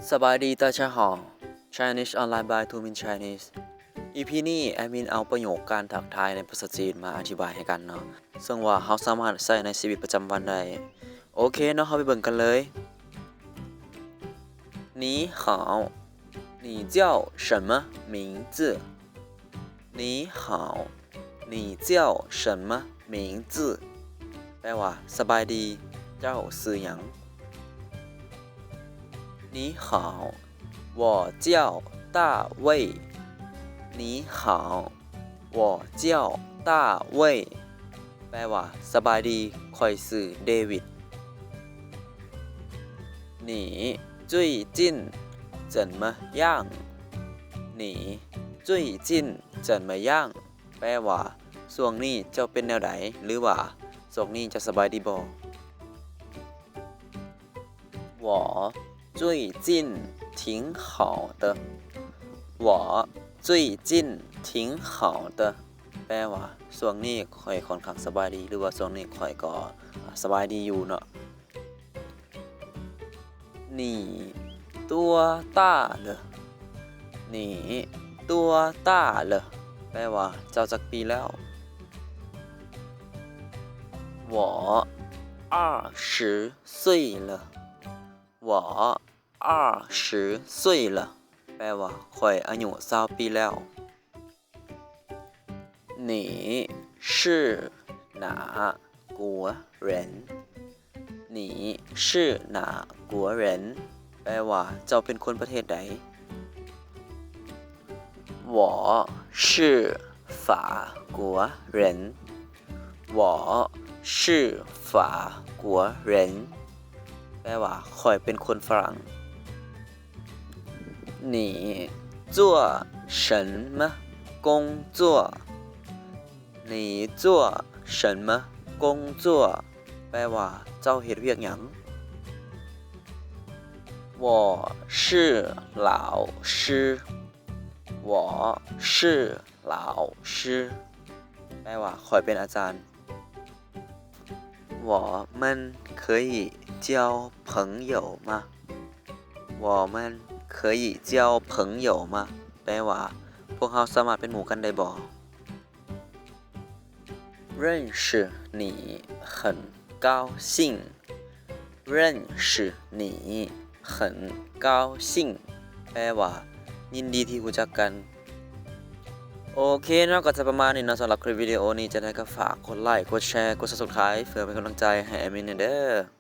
ສະບາຍດີ 大家好 Chinese Online by Two Min Chinese ອີພີນີ້ແອດມິນເອົາປະໂຫຍກການທັກທາຍໃນພາສາຈີນມາອະທິບາຍໃຫ້ກັນເນາະ ເຊິ່ງວ່າເຮົາສາມາດໃຊ້ໃນຊີວິດປະຈຳວັນໄດ້. ໂອເຄເນາະ ເຮົາໄປເບິ່ງກັນເລີຍ. 你好，你叫什么名字？你好，你叫什么名字？ ແປວ່າ ສະບາຍດີ ເຈົ້າຊື່ຫຍັງ? 你好，我叫大卫。你好，我叫大卫。 ແປວ່າ ສະບາຍດີ ຂ້ອຍຊື່ເດວິດ. 你最近怎么样？你最近怎么样？ ແປວ່າ ຊ່ວງນີ້ເຈົ້າເປັນແນວໃດ ຫຼືວ່າ ຊ່ວງນີ້ເຈົ້າສະບາຍດີບໍ່? 我最近挺好的。我最近挺好的。 ແປວ່າ ຊ່ວງນີ້ຂ້ອຍຂ້ອນຂ້າງສະບາຍດີ ຫຼືວ່າ ຊ່ວງນີ້ຂ້ອຍກໍສະບາຍດີຢູ່ເນາະ. 你多大了？你多大了？ ແປວ່າ ເຈົ້າຈັກປີແລ້ວ? 我二十岁了。我二十岁了。 ແປວ່າ ຂ້ອຍອາຍຸຊາວປີແລ້ວ. 你是哪国人？你是哪国人？ ແປວ່າ ເຈົ້າເປັນຄົນປະເທດໃດ? 我是法国人。我是法国人。 ແປວ່າ ຂ້ອຍເປັນຄົນຝຣັ່ງ. 你做什么工作？你做什么工作？ ແປວ່າ ເຈົ້າເຮັດວຽກຫຍັງ? 我是老师。我是老师。 ແປວ່າ ຂ້ອຍເປັນອາຈານ. 我们可以交朋友吗？我们可以交朋友吗？ ແປວ່າ ພວກເຮົາສາມາດເປັນໝູ່ກັນໄດ້ບໍ່? 认识你很高兴。认识你很高兴。 ແປວ່າ ຍິນດີທີ່ຮູ້ຈັກກັນ. ໂອເຄເນາະ ກໍຈະປະມານນີ້ເນາະ ສຳລັບຄລິບວິດີໂອນີ້. ຈັ່ງໃດກໍຝາກກົດໄລ ກົດແຊ ກົດ Subscribe ເພື່ອເປັນກຳລັງໃຈໃຫ້ແອດມິນແດ່ເດີ້.